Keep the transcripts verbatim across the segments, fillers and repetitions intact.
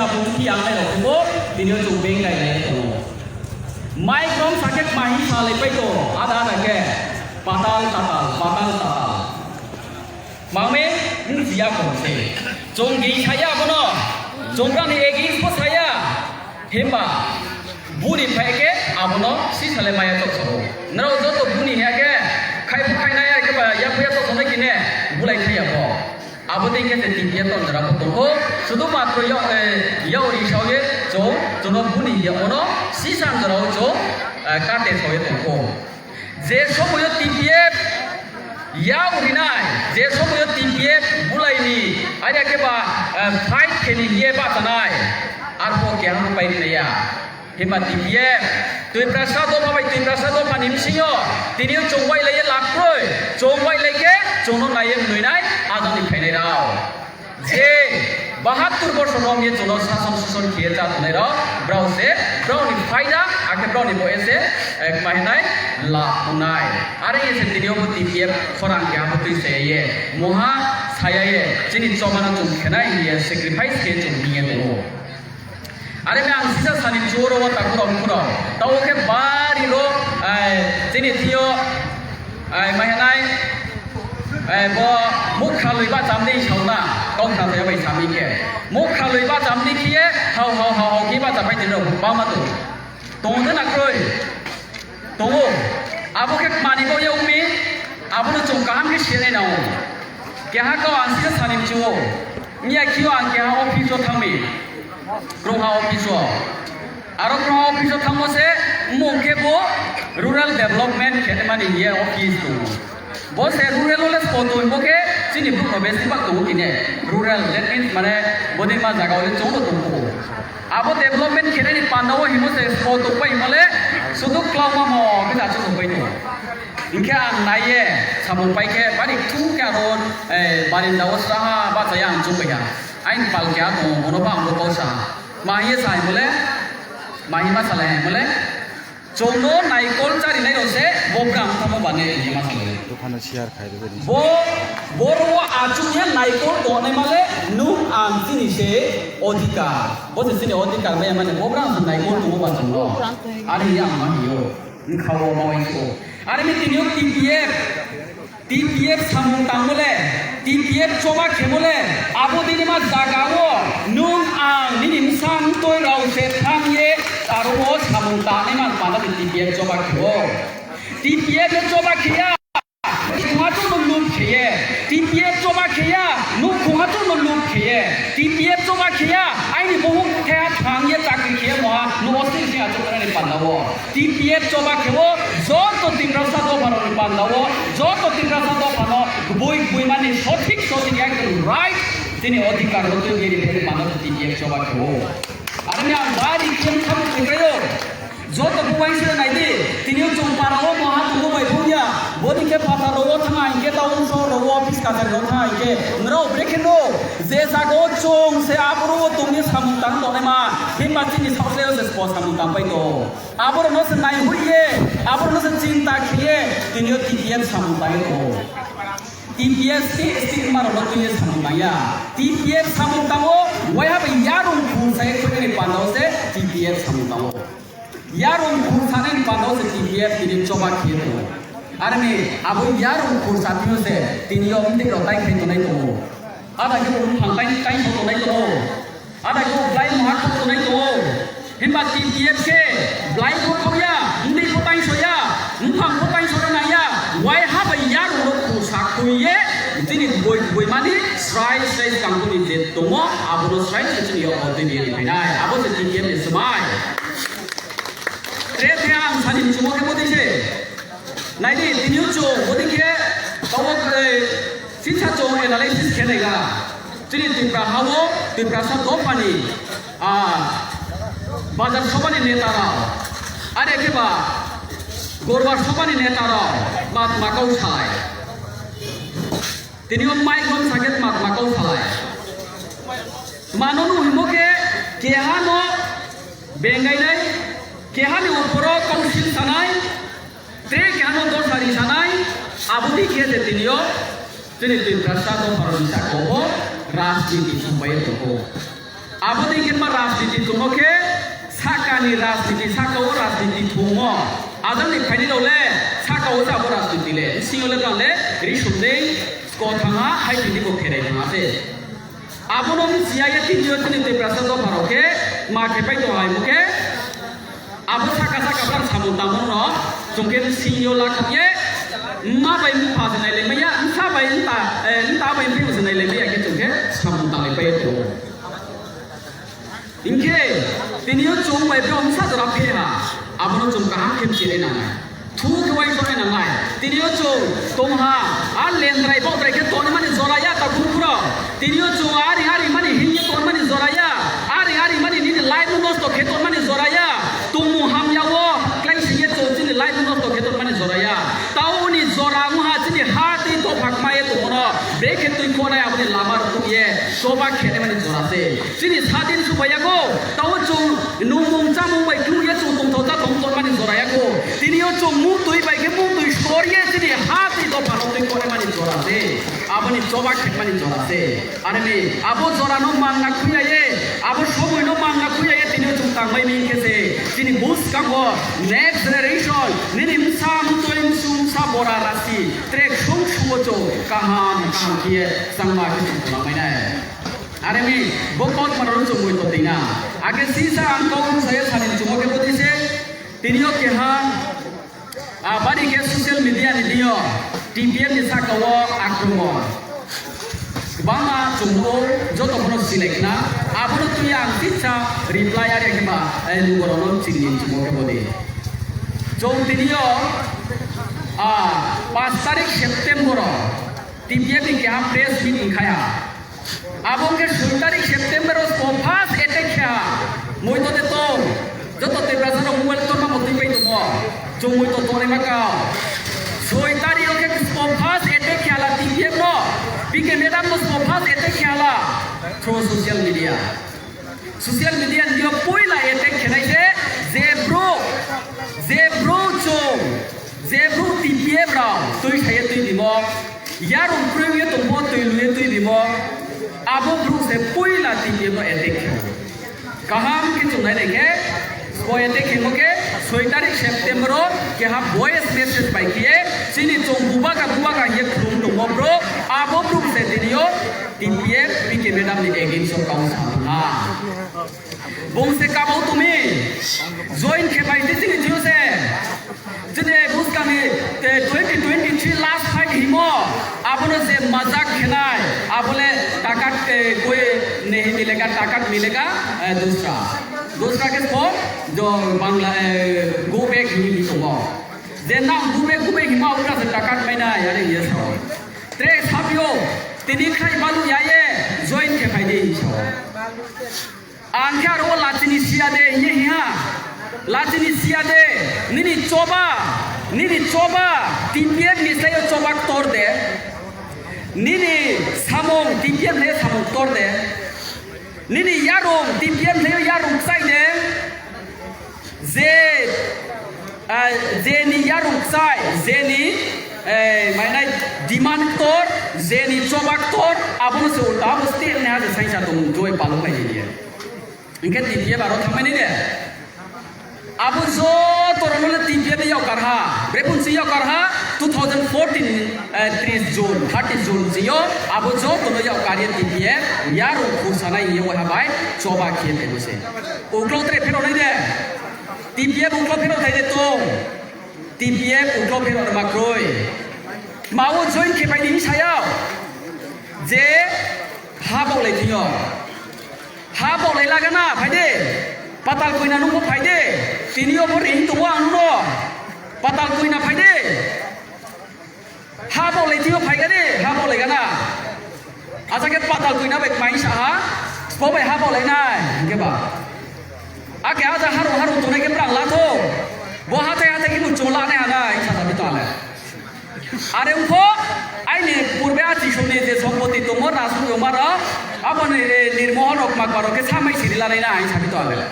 Bumthi ang nai rok bo tini o chwng beng dai nai tongo. Mai krom sakhe mahi salai pai tongo, ada ada khe patal tatal, patal tatal. Mangme wngya kong se. Chwng gei saya abono, chwng rani against bo saya. Himba buni phai khe abono si salai maya chok sabo. Nrao joto buni hiya khe khai bu khai nai ya khe ba ya buya chok sonai kine bulai thaya bo. Abo tei khe se T P F tonjora bo tongo. Sudu matro yao, eh, yao ri sao ye chwng, chwng no buni ya ono si sanjora o chwng, eh, kate sao ye tongo. Je somoyo T P F yao rinai, je somoyo T P F bulaini, aria khe ba, eh, fight kheni hiye bachanai, arbo keha pai rinai ya. Himba T P F, Twiprasa dopha bai Twiprasa dopha ni bisingo, tini o chwng wai lai ye lak kroi, chwng wai lai khe chwng no nai ye mwnwi nai, adoni phainai rao. Je bahattur bosor no wngye chwngno sason suson khiye cha tongnai rok, brao se, brao ni phaida, akhe brao ni bo ese, eh, kma hinai, la wngnai. Are ese tini obo T P F khorang khe abo twi saya ye, moha saya ye, chini choba no chwng khenai hiye sacrifice khe chwng hiye tongo. Are me ang sisa sani choro wa takhurok khurok. Tao khe bari ro, ai, chini thio, ai, mahanai, ai, bo mukha lui ba chamdi sauna, kok sa bai chamdi khe. Mukha lui ba chamdi khe, hau, hau, hau, hau, khe ba chambai tiro, ba ma tu. Tong de na kroi. Tongo, abo khe manwi bo ya wngmi, abono chwng kaham khe sinai nango. Keha kau ang sisa sani mchungo, miya khio ang keha office o thangmi, krongha office o. Aro krongha office o thangmo se, mmung khe bo rural development khe mani hiya office tongo. Bo se rural o le spo tong bo khe chini bwrwk no besi bak tongo kine. Rural, that means mane boni ma jaga o le chwng bo tongo. Abo development khenani panda o himo se spo tong pai himo le sudu klauma mo khe achu tong pai tongo. Hinkhe ang nai ye samung pai khe bari thung khe aro, eh, barinda o sraha bachaya ang chuk pai kha. Aini pal khe a tongo bono ba ang bo kok sa. Ma hiye sa himo le, ma hima sa le himo le. Chwngno naikol charinai rok se bo bwrang tamo bane hinwi ma salai. Dophano share khai rwbaini. Bo, boro o achukya naikol tongnai male nwng ang chini se odhikar. Bo se chini odhikar maya mane bo bwrang se naikol tongo ba chwngno. Ani yang ma hiyo. Wngkha o ma wngkha o. Ani mi tini o T P F. T P F samung tangmole, T P F choba khemole, abo dini ma jaga o nwng ang nini bwsang toi rao se thang ye aro o samung tangnai man panda di T P F choba kheo. T P F le choba khiya, khunga chukno loop khiye. T P F choba khiya, nuk khunga chukno loop khiye. T P F choba khiya, aini bohuk thaya thang ye chakri khiye moha, nuk osni sing achuk ni panda o. T P F choba khebo joto Tiprasa dopharokni pandao, joto Tiprasa dophano gboi gboimani sothik sothik ekdom right chini odhikar rotwi giri bini pandao T P F choba khebo. Aroni ang bari khem khamu kwrwio. Joto bubaisino naidi, tini chwng parao moha tongo bai phungya, boni khe phatarao thangna hinkhe town sohorrao office kacharirao thangna hinkhe nrao brekhe no je jagao chwng se aborao tongni samung tang tongnai ma, himba chini saosaio se spo samung tang pai tongo. Aborokno se naihuiye, aborokno se chinta khiye, tini o T P F samung tangwi tongo. T P F state state marokno tini samung tangya. T P F samung tango, waiha bai yarung khung sai khwini pandao se T P F samung tango. Yarung khung sanani pandao se T P F tini choba khiye tongo. Aroni abo yarung khung satino se tini o mdik rok tai khai tonai tongo. Ada khe bo buphang tai tai tonai tongo. Ada khe blai moha kok tonai tongo. Himba T P F khe blai bo khokya, mdi bo taisoya, buphang bo taisora naiya, waiha bai yarung rok khusa khuiye, chini boi, boimani srai srai kangkuni je tongo, abono srai srai chini yok hor twi bini phainai. Abo se T P F ni swmai. Tre the ang sani chwngmo khe bodi se. Naidi, tini o chwng, bodi khe, tamo, eh, sisa chwng analysis khe nai ga. Chini Tipra hao, Tiprasa dophani, ah, Bazar Sabhani neta rao, are khe ba, Gorbar Sabhani neta rao, Mahatma Kausai. Tini o mic rom sakhe Mahatma Kausai. Mano no himo khe, keha no bengai nai, keha ni uporo council sanai, Tei khe ano dosa ri sanai, aboni khe se tini o chini Tiprasa dopharokni saka o rajniti songbai tongo. Abo dei khe ma rajniti tongo khe, sakani rajniti, saka o rajniti tongo. Ajani phaini rok le, saka o se abo rajniti le. Bisingo le tang le, risum dei, sko thanga, hai tini bo pherai thanga se. Abono wng siya ye tini o chini Tiprasa dopha rok khe, ma khe pai tong hai mo khe. Abo saka saka bwrang samung tangmung no chwng khe singyo lakhak ye, mma bai mupha se nai lai maya, msa bai mta, eh, mta bai mphiyong se nai lai maya khe chwng khe samung tang lai pai tongo. Hinkhe tini o chwng bai bwrang msa jora phe ha, abono chwng kaham khe mchinai nangnai. Thuk khe uaisuknai nangnai. Tini o chwng tongha, a lendrai bokdrai khe tonmani jora ya ta gurupro. Tini o chwng ari ari mani himye tonmani jora ya. Ari ari mani nini life no nosto khe tonmani jora ya. Tongmung hamya o klai singye chwng chini life no nosto khe tonmani jora ya. Tauni jora wngha chini ha tei dophak maye tongmano. Brekhe twi khonai aboni lama rok tongye soba khenai mani jora se. Chini sadin subayago, tao chwng nungmung chamung bai klungya chwng tongthok chathok tongmani jorayago. Tini o chwng muktwi bai khe muktwi sorye chini ha twi dophano twi konaimani jora se. Aboni choba khekmani jora se. Aroni abo jorano mangna khuya ye, abo somoino mangna khuya ye tini o chwng tangbai mi khe se. Chini bwskango next generation, nini msa mtwi msu msa bora rasi, trek sung sumo chwng kaham kaham khe changma khe chwng tongmai nai. Aremi, bo kokma rok chumui tongdina. Ake sisa ang kok saya sani chumo ke bodi se, tini o keha, ah, bari ke social media ni dio, T P F ni saka o akromon. Bangma chumo, joto bono select na, abono tui ang sisa reply ari ke ba, eh, lugoro no chini chumo ke bodi. Chong tini o, ah, pas tarik September o, T P F ni keha press meet wngkhai ha. Abo wngkhe soi tarik September o spo first attack kha. Moito de tong. Joto Tiprasa rok mobile torma motwi pai tongo. Chwng moito tongnai ma kao. Soi tarik o khe spo first attack kha la T P F no. P K madam no spo first attack kha la. Through social media. Social media ni o puila attack khenai se je bro, je bro chwng, je bro T P F rok twi khaye twi dimo. Yarung kwrwi ye tongbo twi luye twi dimo. Abo bro se puila T P F no attack khe. Kaham khe chwngnai nai khe, bo attack khe mo khe soi tarik September o keha voice message bai khe chini chwng bubaga bubaga ye khulum tongo bro. Abo bro se tini o T P F P K madam ni against o kau sa ha. Bung se kabo tumi join khe bai di chini thio se. Chini buskang ni, eh, twenty twenty-three last fight himo, abono je majak khenai, abole takat, eh, koi nahi milega, takat milega, eh, dusra. Dusra ke spo, jo Bangla, eh, go back hini hi tongo. Je nang go back, go back himo, abole se takat mainai, are ye sao. Tre sapio, tini khai balu yaye, join khe phai di sao. Ang khe aro o lachini siya de, hiye hiya. Lachini siya de, nini choba, nini choba, T P F ni sai o choba ktor de. Nini samung, T P F ni samung ktor de. Nini yarung, T P F ni sai o yarung chai de. Je, ah, je ni yarung chai, je ni, eh, mainai demand ktor, je ni choba ktor, abono se ulta, abo state ni haje saisa tong, joi palung lai ye. Hingke T P F aro thangmani de. Abo joto rono le T P F de yaokar ha. Brekun si yaokar ha two thousand fourteen, eh, tris June, thirty June si yo. Abo joto no yaokar ye T P F. Yarung khursanai ye waha bai choba khe phai bo se. Uklo tre phero nai de. T P F uklo phero thai de tong. T P F uklo phero ma kroi. Ma o join khe pai ni saya. Je ha bo le thio. Ha bolai lagana, phai de. Patal koina nungbo phai de. Tini obo ring tongo ang no. Patal koina phai de. Ha bolai tio phai gani, ha bolai gana. Acha ke patal koina bai mai sa ha. Bo bai ha bolai nai, hingke ba. Ake aja haru haru tonai ke prang la tho. Bo hatai hatai ke muchung la nai ha nai, sa ta bitale. Are wngkho, aini purbe a chisokni je sompoti tongo, Rajmuk Yomaro, aboni, eh, nirmohol rok makba rok khe samai siri lanai na, ang sabi to ale.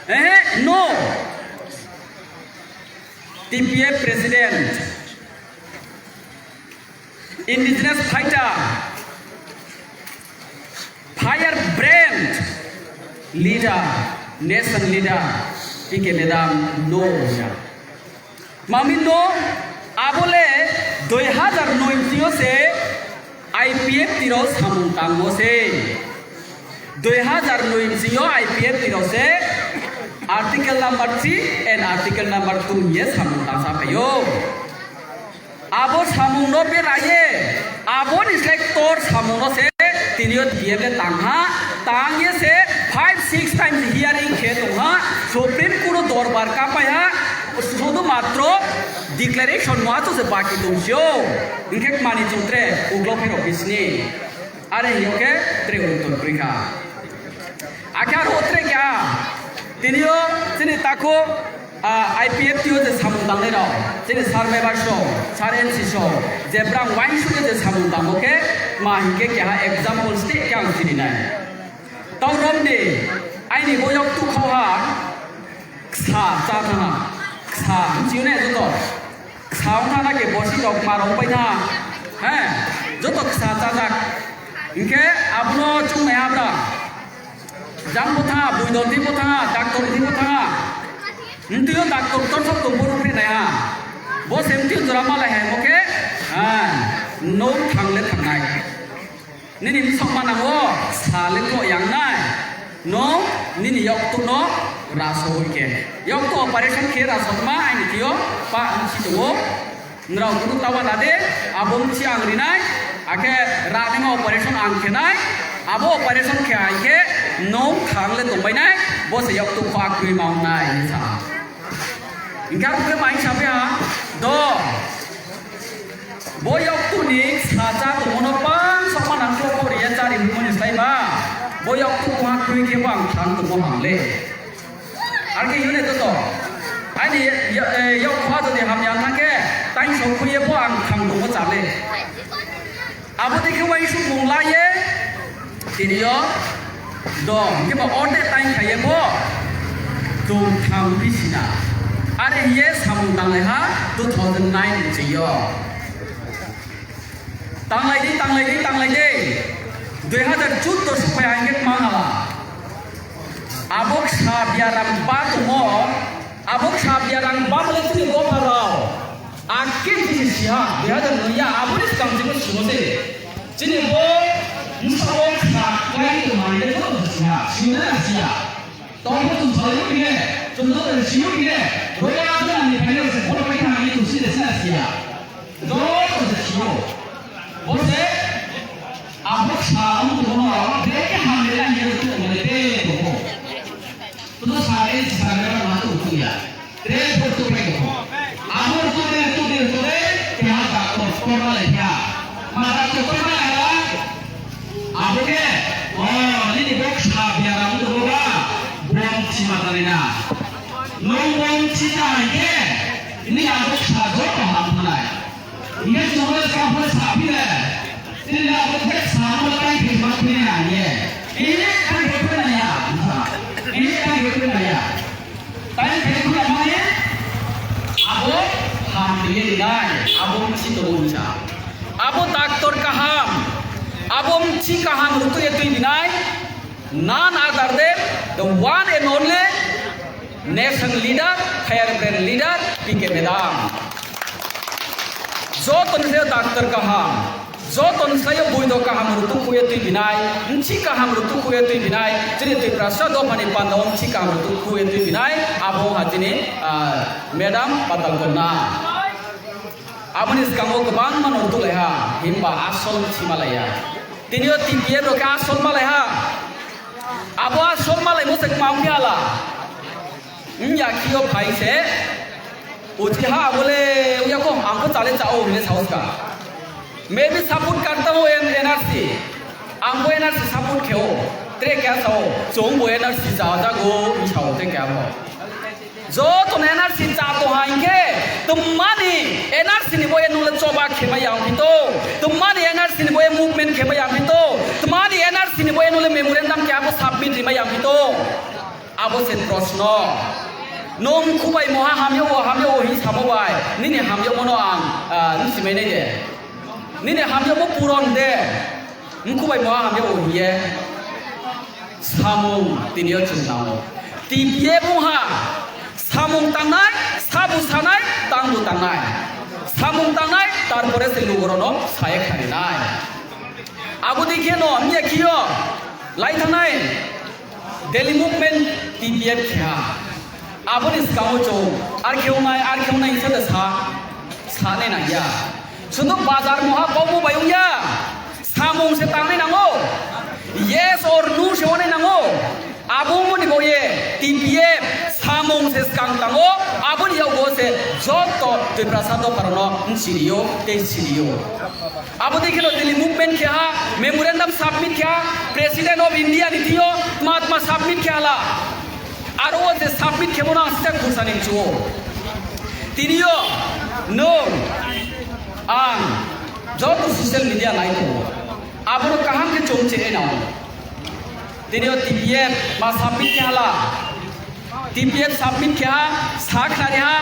Eh, no. T P F President, Indigenous Fighter, firebrand leader, nation leader, P K madam no ya. Mamino abole dui hazar noi tio se I P F T rok samung tangmo se. Dui hazar noi tio I P F T rok se article number three and article number two ye samung tangsa phaio. Abo samungno beraye, aboni slai tor samungno se tinio D M le tangha, tangye se five six times hearing khe tongha, Supreme Court o dorbar kapaiha, sudu matro declaration no acho se baki tongchio, hinkhe mani chungtre uglo phero bisni. Are hiyo khe tre untor krikha. Akhe aro tre kya? Tinio chini tako, ah, I P F T o je samung tangnai rok, chini sir member so, sir M C so, je brang wain suke je samung tango khe ma hinkhe keha example ste kya ang chini nai. Tau romdi, aini boyok tukhoha, Ksa cha thana, ksa, mchiyone joto. Ksa wng thana khe bosi rok ma rok pai thana. He, joto ksa chajak. Hinkhe abono chungnai abra. Jang bo thana, buidon di bo thana, doctor di bo thana. Mtio doctor tor sok tong boru phe nai ha. Bo se mtio jora malai hai mo khe. Ha, no thangle thangnai. Nini bwsok manango sale klo yang nai. No, nini yoktuk no raso hui ke. Yoktuk operation khe raso ma aini tio pa ang si tongo. Nrao kunu tawa na de, abo mchi ang rinai. Akhe rani ma operation ang khe nai. Abo operation khe ai khe no thang le tongbai nai. Bo se yoktuk kho akrui ma ong nai ni sa. Hingke ang khe mai sape ha, do. Bo yoktu ni sacha tongmo no bang sokma nang khe kori ya chari himo ni slai ba. Bo yoktu kha khui khe bo ang thang tongmo ham le. Ar khe yune to to. Ani yok kha to de ham ya thang khe, tain sok khui ye bo ang thang tongmo cha le. Abo dei khe uaisuk mung la ye tini yo dong, hingke bo ordek time khai ye bo tong thang bisi na. Are hiye samung tanglai ha two thousand nine ni yo. Tanglai di, tanglai di, tanglai di. Dui hazar chuddo suk phai hingke ma hala. Abo ksa biaram ba tongo, abo ksa biaram ba bole chini dopha rao. Akke chini siha, dui hazar noi ya, aboni swkang chini simo se. Chini bo, bwsa bo ksa kwlai tongmani le bo siha, simo na siha. Tongbo chum salai bo khe, chum do simo khe, roya jani phaino se photo pai thang ni chum si de sina siha. Joto se simo. Bo se, abo ksa ang tongmo, beke hamle la ye tongmani te tongbo. Tudo sare sare ma tu tu ya. Tre photo pe ko. Abo tu de tu de tu de, kya doctor ko ma le kya. Ma doctor ko ma le la. Abo ke, oh, ni ni bok sa biaram tu ba. Bom si ma ta na. No bom si ta ke. Ni abo sa jo ko ham nai. Hingke chwngno saphano saphile, chini abo khe samo tai khe ma thwini nangye. Ini tai khe thwini nangya, ini tai khe thwini nangya. Tai khe thwini nangya, abo hamle rinai, abo misi tongo wngsa. Abo doctor kaham, abo misi kaham rwtwi twi rinai, none other than the one and only Nation leader, firebrand leader, P K madam. Joto ni sayo doctor kaham, joto ni sayo buido kaham rwtwi khuye twi binai, nchi kaham rwtwi khuye twi binai, chini Tiprasa dophani pandao nchi kaham rwtwi khuye twi binai, abo ha chini, ah, madam Patal Kanya. Aboni swkango kwbangma no rwtwi lai ha, himba asol nchi malaiya. Tini o T P F rok khe asol malai ha. Abo asol malai mo se kwma wngya la. Wngya khiyo phai se. Uchi ha abole uya ko ang ko chale cha o hine saus ka. Maybe support karta ho N R C. Ang bo N R C support khe o. Tre kya sao. Chong bo N R C cha jago sao tre kya mo. Joto no N R C cha tong ha hinkhe, twmani N R C ni boya nule choba khema yang pito, twmani N R C ni boya movement khema yang pito, twmani N R C ni boya nule memorandum khe abo submit rima yang pito. Abo se proshno. Nwng khubai moha hamya o, hamya o hin samo bai, nini hamya mono ang, ah, nisi mai nai de. Nini hamya mo puron de. Nkhubai mo hamya o hiye. Samung tini o chwng nango. T P F wngha samung tangnai, sabu sanai, tangbu tangnai. Samung tangnai, tarpore se lugurokno saye kharinai. Abo dei kheno miya khio lai thangnai Delhi movement T P F kheha. Aboni swkango chwng ar khewnai, ar khewnai hwnsa da sa, sanai nangya. Sunduk bazar moha kokbo bai wngya. Samung se tangnai nango. Yes or no se onai nango. Abo wngmani bo ye T P F samung se swkang tango. Aboni yago se joto Tiprasa dopharokno siniyo tei siniyo. Abo dei kheno Delhi movement kheha, memorandum submit kheha, President of India ni thio tma tma submit kheha la. Aro o je submit khemo no ang sita khursa ni chuo. Tini o nwng ang joto social media nai tongo. Abono kaham khe chwng chenai nango. Tini o T P F ma submit kheha la. T P F submit kheha, sa khnariha,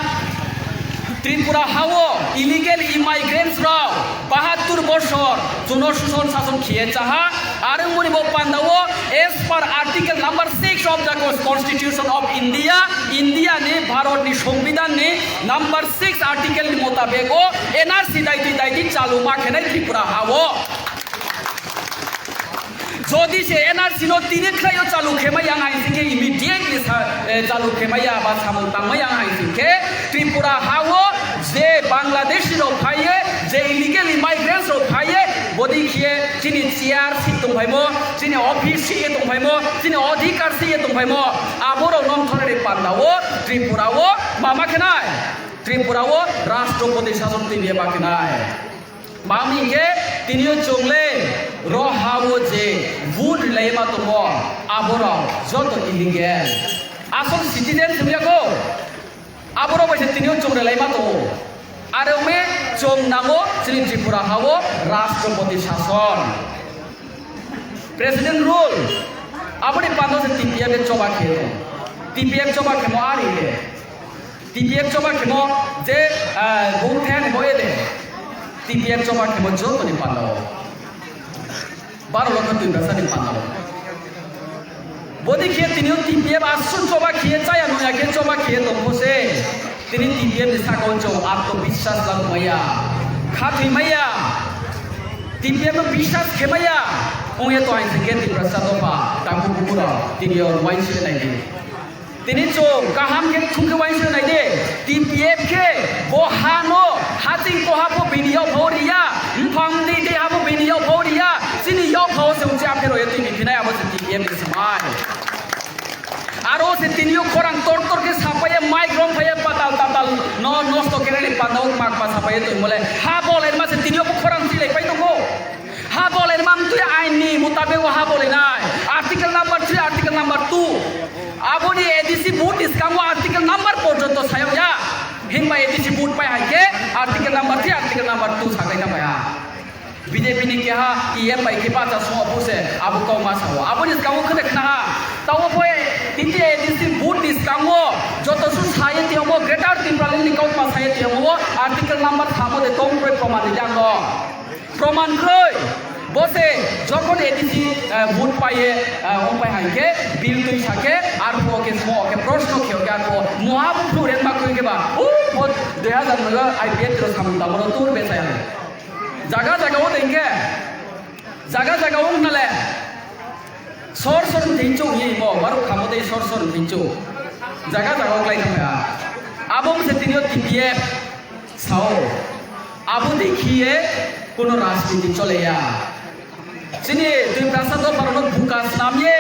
Tripura hao illegal immigrants rok bahattur bosor jono suson sason khiye chaha, arwng boni bo pandao as per article number six of the Cons-, Constitution of India, India ni Bharat ni Songbidan ni number six article ni motabek o N R C daiti daiti chalu ma khenai Tripura hao. Jodi se N R C no tini khlaio chalu khemaya hai singkhe immediately sa, eh, chalu khemaya ba samung tangmaya hai singkhe Tripura hao je Bangladeshi rok phaiye, je illegal immigrants rok phaiye, bodi khiye chini chair si tongphaimo, chini office si tongphaimo, chini adhikar si tongphaimo, aborok nong thorani pandao Tripura o mama khenai, Tripura o Rashtrapati sason twibiya ba khenai. Mami hinkhe tini o chwng le roha o je vote rilai ma tongo, aborok joto illegal. Asol citizen se wngya kho, aborok bai se tini o chwng rilai ma tongo. Are wngwi chwng nango chini Tripura ha o Rashtrapati sason, President rule. Aboni pando se T P F e choba khe, T P F choba khemo ari le. T P F choba khemo je, ah, bung thani bo ede. T P F choba khemo jotoni pandao. Baro lokho twi brasani pandao. Bodi khe tini T P F asun choba khiye chaya nungya khe choba khiye tongpho se. Tini T P F ni sakao chwng atmobiswas labu maya. Khathwi maya. T P F no biswas khe maya. Ongya to ain se khe twi brasa dopha. Tangku bukuro. Tini o wain se nai di. Tini chwng kaham khe thung khe uaisa nai di, T P F khe bo ha no, ha ching koha bo bini yao phao riya, mphang di di ha bo bini yao phao riya, chini yao phao se uchi aphe roye twi biphinai abo se T P F ni se mai. Aro se tini o khorang tor tor khe sapaiya, mic rom phaiya, patal tatal no nosto khe rani pandao mak ma sapaiya twi mole, ha bolai ma se tini o bo khorang chilai pai tongo. Ha bolai mang twi ain ni mutabek o ha bolai nai. Article number three, article number two. Aboni A D C vote ni swkango article number porjonto sayok ya. Himba A D C vote pai hai khe article number three, article number two sakai na pai ha. B J P ni keha E M bai khe bacha sung abu se abo kok ma sao. Aboni swkango khede khna ha. Tao bo tini A D C vote ni swkango joto su saye tiyamo Greater Tipraland ni kok ma saye tiyamo article number thamo de tong pre proman ni jang no. Proman kroi. Bo se jokhon A D C, eh, vote paiye, eh, wng pai hai khe bill twi sa khe arphuh khe smo khe proshno khe khe arphuh moha buphu ren ma kroi khe ba, o bo dui hazar nogo I P F ro samung tamo ro tur be sai. Jaga jaga o dengke. Jaga jaga o nale. Sor sor thingchuk ye mo, barok khamo tei sor sor thingchuk. Jaga jaga o klai thangkha. Abo se tini o T P F sao. Abo dei khiye kono rajniti chole ya. Chini Tiprasa dopharokno buka snam ye.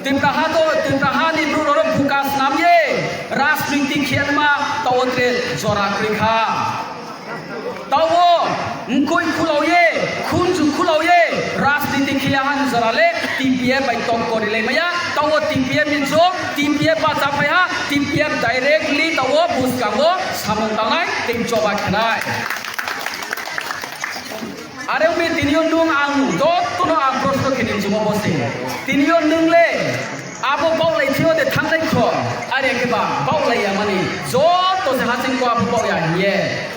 Tipraha do, Tipraha ni bororok buka snam ye. Rajniti khenma tawotre jora krikha. Tao, mkoi khulao ye, khunju khulao ye, rajniti khiya han jora le, T P F bai tok kori lai maya, tao T P F ni jok, T P F bacha phai ha, T P F directly tao bwskango samung tangnai, tei choba khenai. Are umi tini o nung ang jotono ang proshno khini jumo bose. Tini o nung le, abo baulai thio de thanglai kho, are khe ba baulai ya mani, joto se haching ko abo bau ya hiye.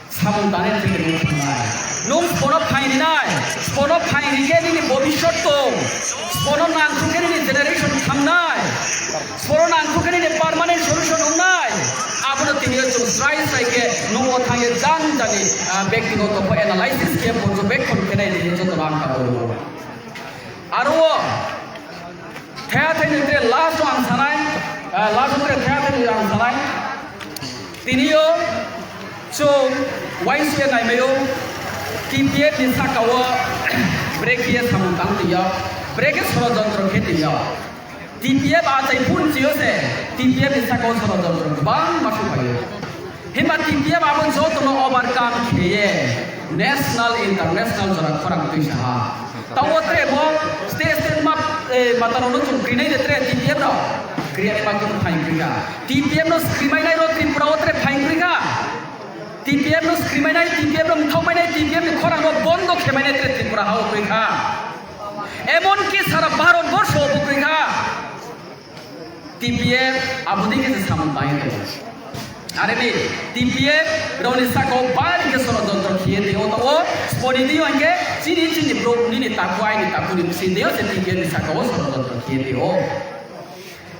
Samung tane thik ni thangnai. Nwng spono phainai, spono phainai khe nini bobiswt tong, spono nangkuk khe nini generation thangnai, spono nangkuk khe nini permanent solution wngnai. Abono tini o chwng srai srai khe nwng o thangwi jang jani, ah, bektigoto khe analysis khe porjobekkon khe nai tini jotono ang kabo. Aro o thaya thai ni tre last o ang sanai, ah, last o tre thaya thai ni ang sanai. Tini o chwng uaisukhe naimaio, T P F ni saka o brekhe samung tang twi o, brekhe sorojontro khe twi o. T P F achai phun chi o se, T P F ni saka o sorojontro kwbangma su phai o. Himba T P F abo jotono overcome kheye national, international jora khorang twi saha. Tamo tre bo state state ma, eh, matarokno chwng krinai de tre T P F rok. Kriya ma chwng phain krika. T P F no skrimainai ro Tripura o tre phain krika. T P F no skrimainai, T P F no mthokmainai, T P F ni khorang no bondo khemainai tre Tripura ha o krika. Emon ki sara Bharat borsho o krika. T P F aboni khe samung tangwi tongo. Are ni T P F rokni saka o bari khe sorojontro khiye tei o tongo. Sponi twi o hinkhe chini chini bwrwk nini takhuk aini takhukni bwswk twi o se T P F ni saka o sorojontro khiye tei o.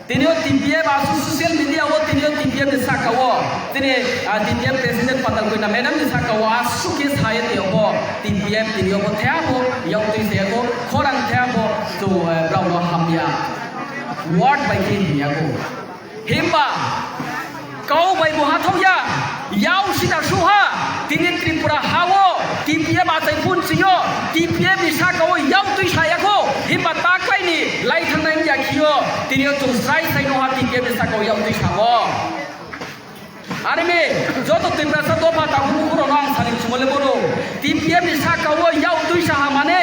Tini o T P F aswk social media o tini o T P F ni saka o tini, ah, T P F president Patal Koina madam ni saka o aswk khe saye tei o bo T P F tini o bo thaya bo yak twi se ko khorang thaya bo to, eh, brao no hamya. Word bai khe hiya ko. Himba kau bai bo hathok ya, yau sida suha, tini Tripura ha o T P F achai phun sing o, T P F ni saka o yau twi saya ko, himba ta klai ni lai thangnai ya khi o, tini o chwng srai srai no ha T P F ni saka o yau twi sa o. Are mi, joto Tiprasa dopha takhuk bukhuk rok no ang sari chumale bono. T P F ni saka o yau twi saha mane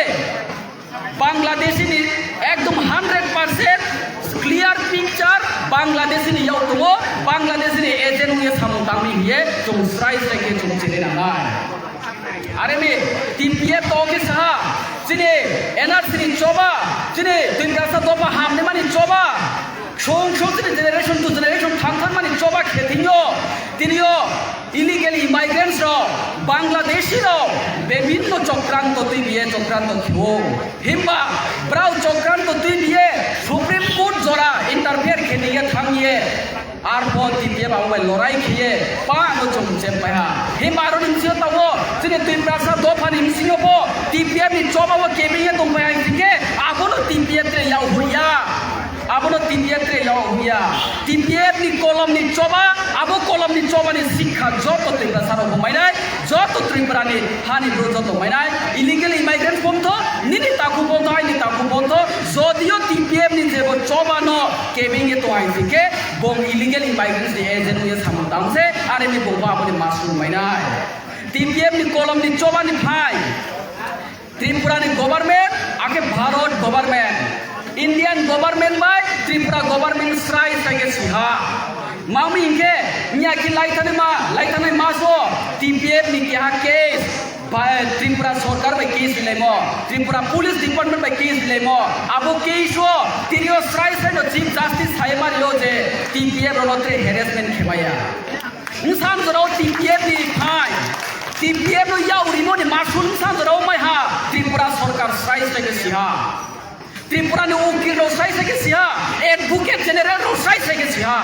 Bangladeshi ni ekdom hundred percent clear picture Bangladeshi ni yau tongo, Bangladeshi ni agent wngye samung tangwi hiye chwng srai srai khe chwng chini nangnai. Are mi, T P F to khe saha, chini N R C ni choba, chini Tiprasa dopha hamni mani choba. Song song tini generation to generation thang thang mani choba khe tini o, tini o illegal immigrants rok, Bangladeshi rok, bibhinno chokranto twi biye chokranto khe o. Himba brao chokranto twi biye Supreme Court jora interfere khe niye thang ye. Arpho T P F abo bai lorai khe ye pa no chwng chem pai ha. Himba aro ni bisingo tongo, chini Tiprasa dopha ni bisingo bo T P F ni choba o kebeng ye tong pai ha hingkhe abono T P F tre yau huya. Abono T P F tre yao huya. T P F ni kolom ni choba, abo kolom ni choba ni sikha joto Tiprasa rok bo mainai, joto Tripura ni hani bro joto mainai. Illegal immigrants bomtho, nini takhuk bomtho, aini takhuk bomtho, jodio T P F ni jebo choba no kebeng ye tong hai singkhe, bong illegal immigrants ni agent ye samung tang se, are ni bongbo aboni masung mainai. T P F ni kolom ni choba ni phai. Tripura ni government, ake Bharat government, Indian government bai Tripura government srai srai khe siha. Mami hingke, miya ki laithani ma, laithani maso, T P F ni keha case, bai Tripura sorkar bai case rilaimo, Tripura police department bai case rilaimo, abo case o, tini o srai srai no Chief Justice sai mari o je T P F rono tre harassment khemaya. Wngsan jorao T P F ni phai, T P F no yao rimo ni masul wngsan jorao mai ha, Tripura sorkar srai srai khe siha. Tripura ni ukil rok srai srai khe siha, advocate general rok srai srai khe siha.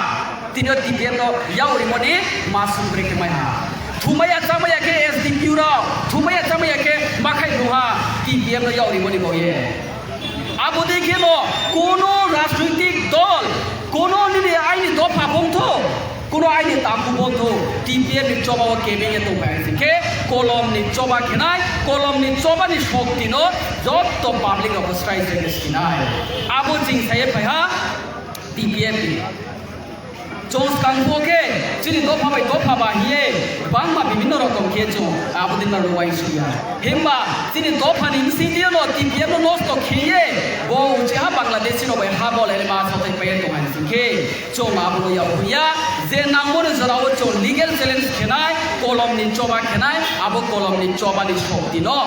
Tini o T P F no yao rimo ni masul bre khe mai ha. Thumaya chamaya khe S D P O rok, thumaya chamaya khe makhai nungha T P F no yao rimo ni bo ye. Abo dei kheno kono rajnoitik dol, kono nini aini dopha bongtho, kono aini takhuk bongtho, T P F ni choba o kebeng ye tongpai ang khe kolom ni choba khenai, kolom ni choba ni shokti no jotto public rok srai srai khe sinai. Abo ching sai phai ha T P F ni. Chwng swkang bo khe chini dopha bai dopha ba hiye bangma bibhinno rokom khe chwng abo din rok uaisuk ya. Himba chini dopha ni bsing twi no T P F no nosto khiye bo uchi ha Bangladeshi rok bai ha bolai ma sathai pai tong hai sing khe chwng abo no yao ya je nangmo ni jora o chwng legal challenge khenai kolom ni choba khenai abo kolom ni choba ni shokti no.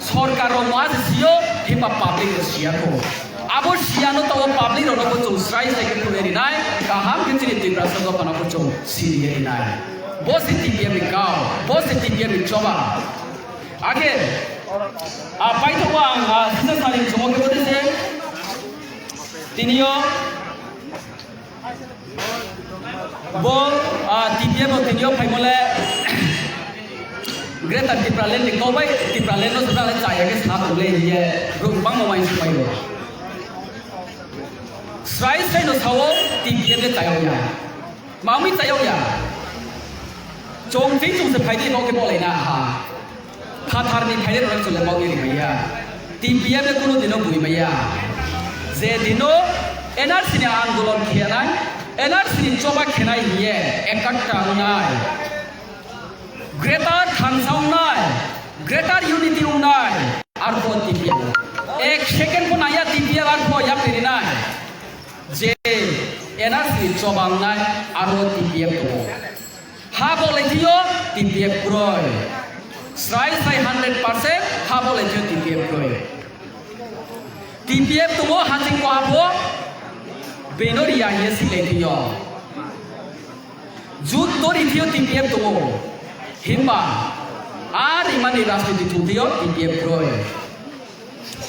Sorkar rok ma se sio, himba public rok siya ko. Abo siya no tabo public rok no bo chwng srai srai khe phunai rinai, kaham khe chini Tiprasa dopha no bo chwng siriya rinai. Bo se T P F ni kau, bo se T P F ni choba. Akhe, a, paithago ang, a, sisa saling chongo khe bote se, tinio, bo, a, T P F no tinio phaimole, Greater Tipraland ni kobai Tipraland no sudale chaya khe sa tongle hiye, bro, bangma wainsu paio. Srai srai no sao, T P F le chayok ya. Mamui chayok ya. Chong ching chong se phaidi no khe bolai na ha. Phathar ni phaidi no chole bau ni maya. T P F le kuno dino bui maya. Je dino N R C ni andolon khenai, N R C ni choba khenai hiye, ekatta unai. Greater Thangsa wngnai, Greater Unity wngnai, arphuh T P F. Ek second pho naiya T P F arphuh yapri rinai. Je N R C choba wngnai, aro T P F tongo. Ha bo lai thio T P F kroi. Srai srai hundred percent ha bo lai thio T P F kroi. T P F tongo haching ko abo beno riya hiye silai thio. Jut to rithio T P F tongo. Himba a rimani rajniti thungthio T P F kroi.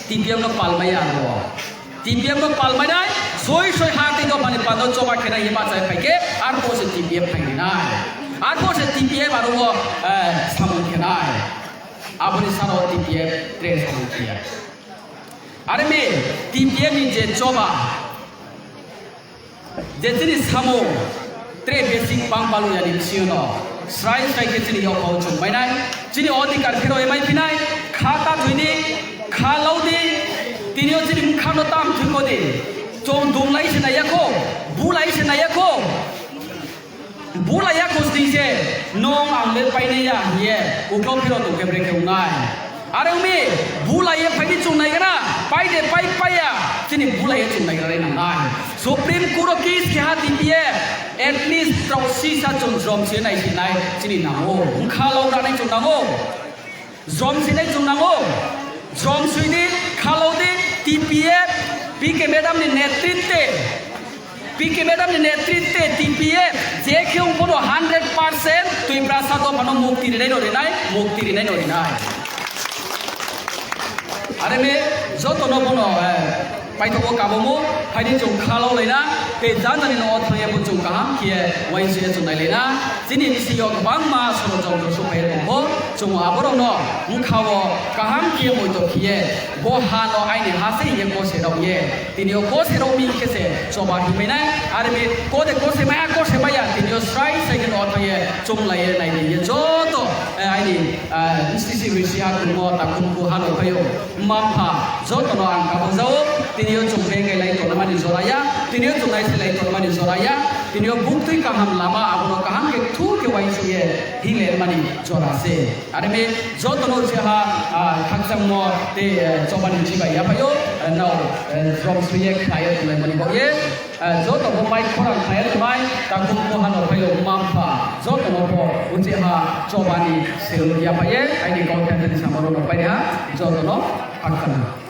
T P F no palmaya aro. T P F no palmainai soi soi ha tei dophani pando choba khenai himba chai phaikhe arphuh se T P F phainai. Arphuh se T P F aro, eh, samung khenai. Aboni sano T P F tre samung khe. Are me T P F ni je choba, je chini samung, tre basic pang palu yani bisingo no. Srai srai khe chini yok hau chung mainai, chini odhikar phero emai phinai, kha ta thwini, kha laudi, tinio chini mkha no tam thwiko di, chung dum lai se naiya kho, bu lai se naiya kho. Bulai ya khosning se, nong ang le painai ya, hiye, uklo phiro tong khe brekhe wngnai. Are wngmi, bulai ye phaidi chungnai gana, paide pai paiya, chini bulai ye chungnai gana nai nangnai. Supreme Court o case khe ha T P F, at least tau sisa chung jrom se nai se nai, chini nango, wngkha lo gana chung nango. Jrom sinai chung nango. Jrom suidi, khalodi, T P F, P K madam ni netritwe, P K madam ni netritwe T P F je khe wng bono hundred percent Tiprasa dophano mukti rinai no rinai, mukti rinai no rinai. Are me joto no bono, eh, paithago kabomo, phaidi chung khalo laina, tei jani jani no thangya bo chung kaham khe uansukya chung nai laina. Chini bisingo kwbangma sorojontro suphai rokbo, chung aborokno wngkhao kaham khe moito khiye, bo ha no aini ha se hiye kose rok ye. Tini o kose rok mi khe se choba himai nai, are mi kode kose maya, kose maya, tini o srai sai khe no thangye chung lai ye nai ye joto, eh, aini, eh, C C B C ha kumo takhum ku ha no phaio. Mma mpha jotono ang kabujao, tini o chwng bengkai lai tongmani jora ya, tini o chwng naisilai tongmani jora ya, tini o buktwi kaham lama abono kaham khe thuk khe uaisukye hingle mani jora se. Are me jotono se ha, ah, khakchangmo tei, eh, chobani chibai yaphaio, eh, nao, eh, jrom suye khlaio tonglaimani baoye. Eh, joto bo mai khorang khlai tongnai, takhuk bo hano phaio mma mpha, joto no bo uchi ha chobani sero ya phaiye, aini kok thani samoro no pai ha, joto no khakchang.